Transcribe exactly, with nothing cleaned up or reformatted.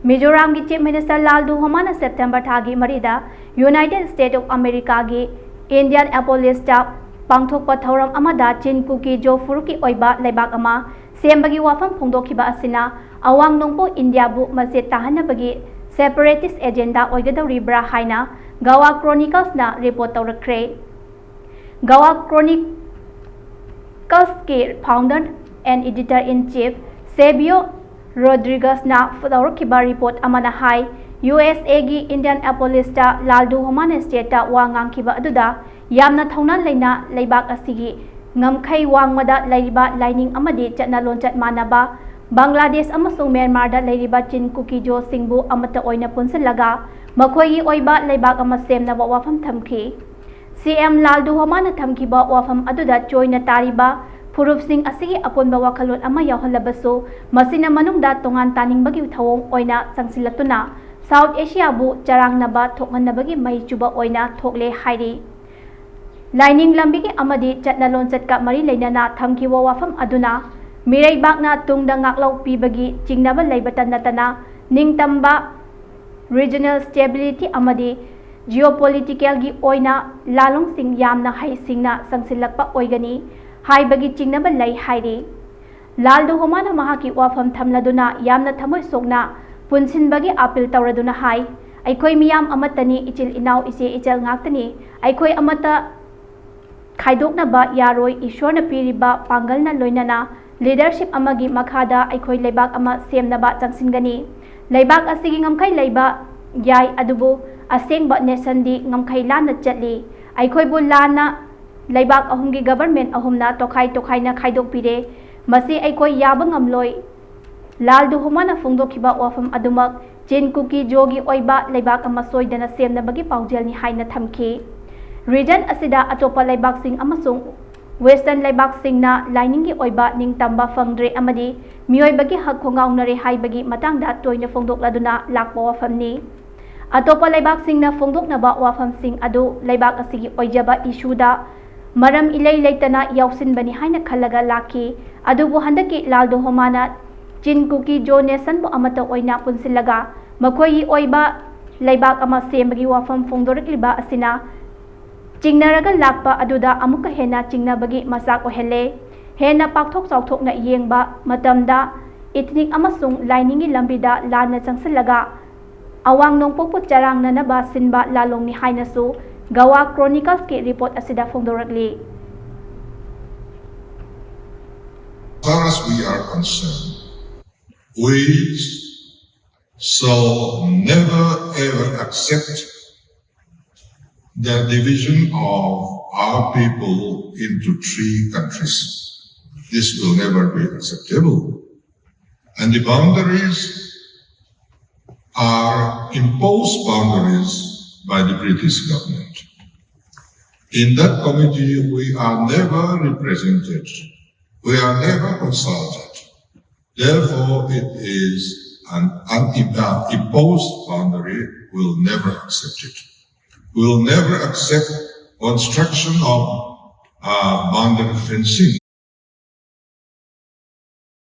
ꯃꯤꯖꯣꯔꯥꯝꯒꯤ Chief Minister ꯂꯥꯜꯗꯨ ꯍꯣꯃꯥꯅ September ꯊꯥꯒꯤ ꯃꯔꯤꯗ United States of Americaꯒꯤ Indianapolisꯇ ꯄꯥꯡꯊꯣꯛꯄ ꯊꯧꯔꯝ ꯑꯃꯗ ꯆꯤꯟ ꯀꯨꯀꯤ ꯖꯣ ꯐꯨꯔꯨꯞꯀꯤ ꯑꯣꯏꯕ ꯂꯩꯕꯥꯛ ꯑꯃ ꯁꯦꯝꯕꯒꯤ ꯋꯥꯐꯝ ꯐꯣꯡꯗꯣꯛꯈꯤꯕ ꯑꯁꯤꯅ ꯑꯋꯥꯡ ꯅꯣꯡꯄꯣꯛ ꯏꯟꯗꯤꯌꯥꯕꯨ ꯃꯆꯦꯠ ꯇꯥꯍꯟꯅꯕꯒꯤ separatist agenda ꯑꯣꯏꯒꯗꯧꯔꯤꯕ꯭ꯔꯥ ꯍꯥꯏꯅ Goa Chroniclesꯅ report ꯇꯧꯔꯛꯈ꯭ꯔꯦ꯫ Goa Chroniclesꯀꯤ founder and editor in chief Savio Rodriguezꯅ ꯇꯧꯔꯛꯈꯤꯕ report ꯑꯃꯅ ꯍꯥꯏ, USAꯒꯤ Indianapolisꯇ ꯂꯥꯜꯗꯨ ꯍꯣꯃꯥꯅ stateꯇ ꯋꯥ ꯉꯥꯡꯈꯤꯕ ꯑꯗꯨꯗ ꯌꯥꯝꯅ ꯊꯧꯅꯥ ꯂꯩꯅ ꯂꯩꯕꯥꯛ ꯑꯁꯤꯒꯤ ꯉꯝꯈꯩ ꯋꯥꯡꯃꯗ ꯂꯩꯔꯤꯕ ꯂꯥꯏꯅꯤꯡ ꯑꯃꯗꯤ ꯆꯠꯅ ꯂꯣꯟꯆꯠ ꯃꯥꯟꯅꯕ ꯕꯪꯒ꯭ꯂꯥꯗꯦꯁ ꯑꯃꯁꯨꯡ ꯃ꯭ꯌꯥꯟꯃꯥꯔꯗ ꯂꯩꯔꯤꯕ ꯆꯤꯟ ꯀꯨꯀꯤ ꯖꯣꯁꯤꯡꯕꯨ ꯑꯃꯠꯇ ꯑꯣꯏꯅ ꯄꯨꯟꯁꯤꯜꯂꯒ ꯃꯈꯣꯏꯒꯤ ꯑꯣꯏꯕ ꯂꯩꯕꯥꯛ ꯑꯃ ꯁꯦꯝꯅꯕ ꯋꯥꯐꯝ ꯊꯝꯈꯤ꯫ CM ꯂꯥꯜꯗꯨ ꯍꯣꯃꯥꯅ ꯊꯝꯈꯤꯕ ꯋꯥꯐꯝ ꯑꯗꯨꯗ ꯆꯣꯏꯅ ꯇꯥꯔꯤꯕ ꯐꯨꯔꯨꯞꯁꯤꯡ ꯑꯁꯤꯒꯤ ꯑꯄꯨꯟꯕ ꯋꯥꯈꯜꯂꯣꯟ ꯑꯃ ꯌꯥꯎꯍꯜꯂꯕꯁꯨ, ꯃꯁꯤꯅ ꯃꯅꯨꯡꯗ ꯇꯣꯉꯥꯟ ꯇꯥꯅꯤꯡꯕꯒꯤ ꯊꯧꯑꯣꯡ ꯑꯣꯏꯅ ꯆꯪꯁꯤꯜꯂꯛꯇꯨꯅ South Asiaꯕꯨ ꯆꯔꯥꯡꯅꯕ ꯊꯣꯛꯍꯟꯅꯕꯒꯤ ꯃꯩ ꯆꯨꯕ ꯑꯣꯏꯅ ꯊꯣꯛꯂꯦ ꯍꯥꯏꯔꯤ꯫ ꯂꯥꯏꯅꯤꯡ ꯂꯝꯕꯤꯒꯤ ꯑꯃꯗꯤ ꯆꯠꯅ ꯂꯣꯟꯆꯠꯀ ꯃꯔꯤ ꯂꯩꯅꯅ ꯊꯝꯈꯤꯕ ꯋꯥꯐꯝ ꯑꯗꯨꯅ ꯃꯤꯔꯩꯕꯥꯛꯅ ꯇꯨꯡꯗ ꯉꯥꯛꯂꯧ ꯄꯤꯕꯒꯤ ꯆꯤꯡꯅꯕ ꯂꯩꯕꯇ ꯅꯠꯇꯅ ꯅꯤꯡꯇꯝꯕ, regional stability ꯑꯃꯗꯤ geopoliticalꯒꯤ ꯑꯣꯏꯅ ꯂꯥꯂꯣꯡꯁꯤꯡ ꯌꯥꯝꯅ ꯍꯩꯁꯤꯡꯅ ꯆꯪꯁꯤꯜꯂꯛꯄ ꯑꯣꯏꯒꯅꯤ ꯍꯥꯏꯕꯒꯤ ꯆꯤꯡꯅꯕ ꯂꯩ ꯍꯥꯏꯔꯤ꯫ ꯂꯥꯜꯗꯨ ꯍꯣꯃꯥꯅ ꯃꯍꯥꯛꯀꯤ ꯋꯥꯐꯝ ꯊꯝꯂꯗꯨꯅ ꯌꯥꯝꯅ ꯊꯃꯣꯏ ꯁꯣꯛꯅ ꯄꯨꯟꯁꯤꯟꯕꯒꯤ appeal ꯇꯧꯔꯗꯨꯅ ꯍꯥꯏ, "ꯑꯩꯈꯣꯏ ꯃꯤꯌꯥꯝ ꯑꯃꯠꯇꯅꯤ, ꯏꯆꯤꯜ ꯏꯅꯥꯎ, ꯏꯆꯦ ꯏꯆꯜ ꯉꯥꯛꯇꯅꯤ꯫ ꯑꯩꯈꯣꯏ ꯑꯃꯠꯇ ꯈꯥꯏꯗꯣꯛꯅꯕ ꯌꯥꯔꯣꯏ꯫ ꯏꯁꯣꯔꯅ ꯄꯤꯔꯤꯕ ꯄꯥꯡꯒꯜꯅ ꯂꯣꯏꯅꯅ leadership ꯑꯃꯒꯤ ꯃꯈꯥꯗ ꯑꯩꯈꯣꯏ ꯂꯩꯕꯥꯛ ꯑꯃ ꯁꯦꯝꯅꯕ ꯆꯪꯁꯤꯟꯒꯅꯤ꯫ ꯂꯩꯕꯥꯛ ꯑꯁꯤꯒꯤ ꯉꯝꯈꯩ ꯂꯩꯕ ꯌꯥꯏ, ꯑꯗꯨꯕꯨ ꯑꯁꯦꯡꯕ nationꯗꯤ ꯉꯝꯈꯩ ꯂꯥꯟꯅ ꯆꯠꯂꯤ꯫ ꯑꯩꯈꯣꯏꯕꯨ ꯂꯥꯟꯅ ꯂꯩꯕꯥꯛ ꯑꯍꯨꯝꯒꯤ government ꯑꯍꯨꯝꯅ ꯇꯣꯈꯥꯏ ꯇꯣꯈꯥꯏꯅ ꯈꯥꯏꯗꯣꯛꯄꯤꯔꯦ꯫ ꯃꯁꯤ ꯑꯩꯈꯣꯏ ꯌꯥꯕ ꯉꯝꯂꯣꯏ꯫" ꯂꯥꯜꯗꯨ ꯍꯣꯃꯥꯅ ꯐꯣꯡꯗꯣꯛꯈꯤꯕ ꯋꯥꯐꯝ ꯑꯗꯨꯃꯛ ꯆꯤꯟ ꯀꯨꯀꯤ ꯖꯣꯒꯤ ꯑꯣꯏꯕ ꯂꯩꯕꯥꯛ ꯑꯃ ꯁꯣꯏꯗꯅ ꯁꯦꯝꯅꯕꯒꯤ ꯄꯥꯎꯖꯦꯜꯅꯤ ꯍꯥꯏꯅ ꯊꯝꯈꯤ꯫ Region ꯑꯁꯤꯗ ꯑꯇꯣꯞꯄ ꯂꯩꯕꯥꯛꯁꯤꯡ ꯑꯃꯁꯨꯡ Western ꯂꯩꯕꯥꯛꯁꯤꯡꯅ ꯂꯥꯏꯅꯤꯡꯒꯤ ꯑꯣꯏꯕ ꯅꯤꯡꯇꯝꯕ ꯐꯪꯗ꯭ꯔꯦ ꯑꯃꯗꯤ ꯃꯤꯑꯣꯏꯕꯒꯤ ꯍꯛ ꯈꯣꯡꯒꯥꯎꯅꯔꯦ ꯍꯥꯏꯕꯒꯤ ꯃꯇꯥꯡꯗ ꯇꯣꯏꯅ ꯐꯣꯡꯗꯣꯛꯂꯗꯨꯅ ꯂꯥꯛꯄ ꯋꯥꯐꯝꯅꯤ꯫ ꯑꯇꯣꯞꯄ ꯂꯩꯕꯥꯛꯁꯤꯡꯅ ꯐꯣꯡꯗꯣꯛꯅꯕ ꯋꯥꯐꯝꯁꯤꯡ ꯑꯗꯨ ꯂꯩꯕꯥꯛ ꯑꯁꯤꯒꯤ ꯑꯣꯏꯖꯕ issueꯗ ꯃꯔꯝ ꯏꯂꯩ ꯂꯩꯇꯅ ꯌꯥꯎꯁꯤꯟꯕꯅꯤ ꯍꯥꯏꯅ ꯈꯜꯂꯒ ꯂꯥꯛꯈꯤ꯫ ꯑꯗꯨꯕꯨ ꯍꯟꯗꯛꯀꯤ ꯂꯥꯜꯗꯨ ꯍꯣꯃꯥꯅ ꯆꯤꯟ ꯀꯨꯀꯤ ꯖꯣ ꯅꯦꯁꯟꯕꯨ ꯑꯃꯠꯇ ꯑꯣꯏꯅ ꯄꯨꯟꯁꯤꯜꯂꯒ ꯃꯈꯣꯏꯒꯤ ꯑꯣꯏꯕ ꯂꯩꯕꯥꯛ ꯑꯃ ꯁꯦꯝꯕꯒꯤ ꯋꯥꯐꯝ ꯐꯣꯡꯗꯣꯔꯛꯂꯤꯕ ꯑꯁꯤꯅ ꯆꯤꯡꯅꯔꯒ ꯂꯥꯛꯄ ꯑꯗꯨꯗ ꯑꯃꯨꯛꯀ ꯍꯦꯟꯅ ꯆꯤꯡꯅꯕꯒꯤ ꯃꯆꯥꯛ ꯑꯣꯏꯍꯜꯂꯦ꯫ ꯍꯦꯟꯅ ꯄꯥꯛꯊꯣꯛ ꯆꯥꯎꯊꯣꯛꯅ ꯌꯦꯡꯕ ꯃꯇꯝꯗ ꯏꯊꯅꯤꯛ ꯑꯃꯁꯨꯡ ꯂꯥꯏꯅꯤꯡꯒꯤ ꯂꯝꯕꯤꯗ ꯂꯥꯟꯅ ꯆꯪꯁꯤꯜꯂꯒ ꯑꯋꯥꯡ ꯅꯣꯡꯄꯣꯛꯄꯨ ꯆꯔꯥꯡꯅꯅꯕ ꯁꯤꯟꯕ ꯂꯥꯂꯣꯡꯅꯤ ꯍꯥꯏꯅꯁꯨ ꯒꯋꯥ ꯀ꯭ꯔꯣꯅꯤꯀꯜꯁꯀꯤ ꯔꯤꯄꯣꯔꯠ ꯑꯁꯤꯗ ꯐꯣꯡꯗꯣꯔꯛꯂꯤ꯫ As far as we are concerned, we shall never ever accept the division of our people into three countries. This will never be acceptable. And the boundaries are imposed boundaries by the British government. In that committee, we are never represented. We are never consulted. Therefore, it is an unimposed boundary. We'll never accept it. We'll never accept construction of uh, boundary fencing.